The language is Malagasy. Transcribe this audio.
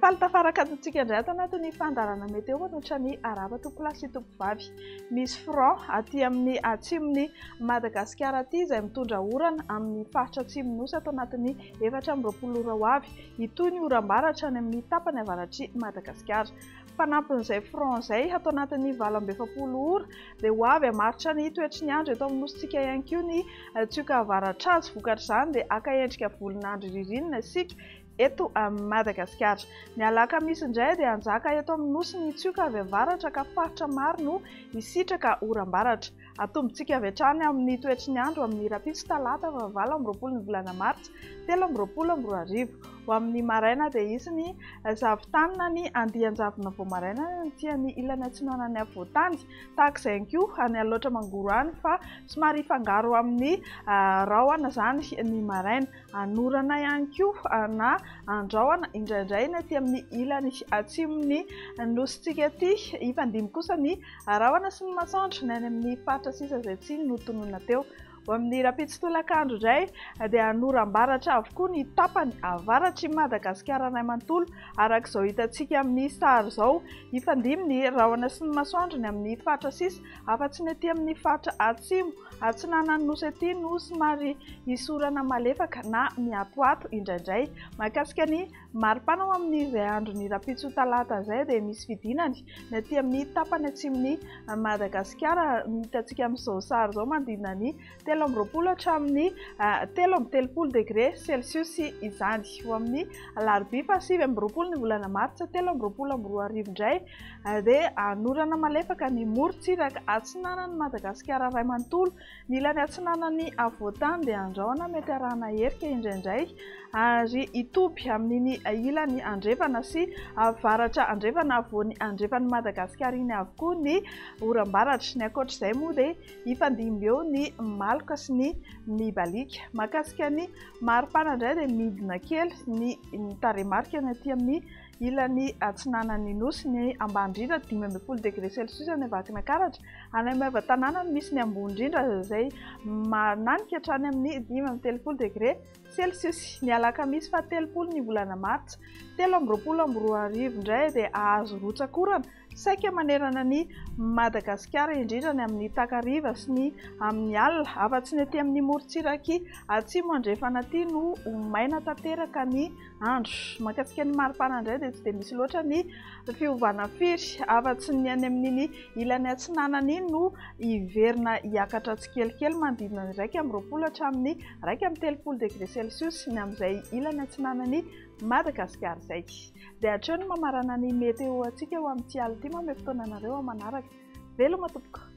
Faly tafaraka amintsika indray ato anatin'ny fandaharana Météo manolotra ny arahaba tompokolahy sy tompovavy. Misy front aty amin'ny atsimon'i Madagasikara aty izay mitondra orana amin'ny faritra atsimon'ny Nosy ato anatin'ny 24 ora ho avy. Hitohy ny oram-baratra any amin'ny tapany avaratr'i Madagasikara. Fanampin'izay front izay, ato anatin'ny 48 ora dia ho avy hamaritra ny toetry ny andro eto amin'ny Nosintsika ihany koa ny tsioka avaratrazo. Vokatr'izany dia haka endrika volon'andro ririnina isika eto Madagasikara. Ny alakamisy indray dia hanjaka eto amin'ny Nosy ny tsioka avy avaratra ka faritra maro no hisitraka oram-baratra. Atombontsika avy hatrany amin'ny toetry ny andro amin'ny rahampitso talata faha 28 ny volana martsa 2023. Ho amin'ny maraina dia hisy ny zavon-tany na ny andian-javona vao maraina any aty amin'ny ilany atsinanan'ny afovoan-tany. Tahaka izay ihany koa any Alaotra Mangoro any fa somary hifangaro amin'ny rahona izany ny maraina. Hanorana ihany koa na andrahona indraindray ny aty amin'ny ilany atsimon'ny nosintsika aty. Hifandimby kosa ny rahona sy ny masoandro ny any amin'ny faritra sisa izay tsy notononina teo. Ho amin'ny rahampitso tolakandro indray dia hanoram-baratra avokoa ny tapany avaratr'i Madagasikara iray manontolo araka izao hitantsika amin'ny sary izao. Hifandimby ny rahona sy ny masoandro ny amin'ny faritra sisa afa-tsy ny aty amin'ny faritra atsimo. Atsinanan'ny Nosy aty no somary hisy orana malefaka na miatoato indraindray. Mahakasika ny maripana ho amin'izay andron'ny rahampitso talata izay dia misy fidinany ny aty amin'ny tapany atsimon'i Madagasikara. Ny hitantsika amin'izao sary izao manodidina ny 23 hatramin'ny 33 degre celsius izany. Ho amin'ny alarobia faha 29 ny volana martsa 2023 indray dia hanorana malefaka ny morontsiraka atsinanan'i Madagasikara iray manontolo. Ny ilany atsinanan'ny afovoan-tany dia andrahona mety arahana herika indraindray ary hitoby amin'iny ilany andrefana sy avaratra andrefana afovoany andrefan'i Madagasikara iny avokoa ny oram-baratra. Ny ankoatr'izay moa dia hifandimby eo ny maloka sy ny mibaliaka. Mahakasika ny maripana indray dia midina kely ny tarehimarika ny aty amin'ny Ilany atsinanan'ny Nosy, ny ambany indrindra 15 degre celsius any Vakinankaratra, any Maevatanàna no misy ny ambony indrindra izay mananika hatrany amin'ny 35 degre celsius. Ny alakamisy faha 30 ny volana martsa 2023 indray dia hahazo rotsak'orana saika manerana an'i Madagasikara indrindra ny amin'ny takariva sy ny amin'ny alina, afa-tsy ny aty amin'ny morontsirak'i Atsimo Andrefana aty no ho maina tanteraka ny andro. Mahakasika ny maripana indray dia tsy dia misy loatra ny fiovana firy, afa-tsy ny any amin'iny ilany atsinanana iny no hiverina hiakatra tsikelikely manodidina ny 21 hatramin'ny 31 degré celsius ny amin'izay ilany atsinanan'i Madagasikara izay. Dia hatreo ny mamarana ny météo antsika ho amin'ity alina ity. Manome fotoana anareo amin'ny manaraka. Veloma tompoko.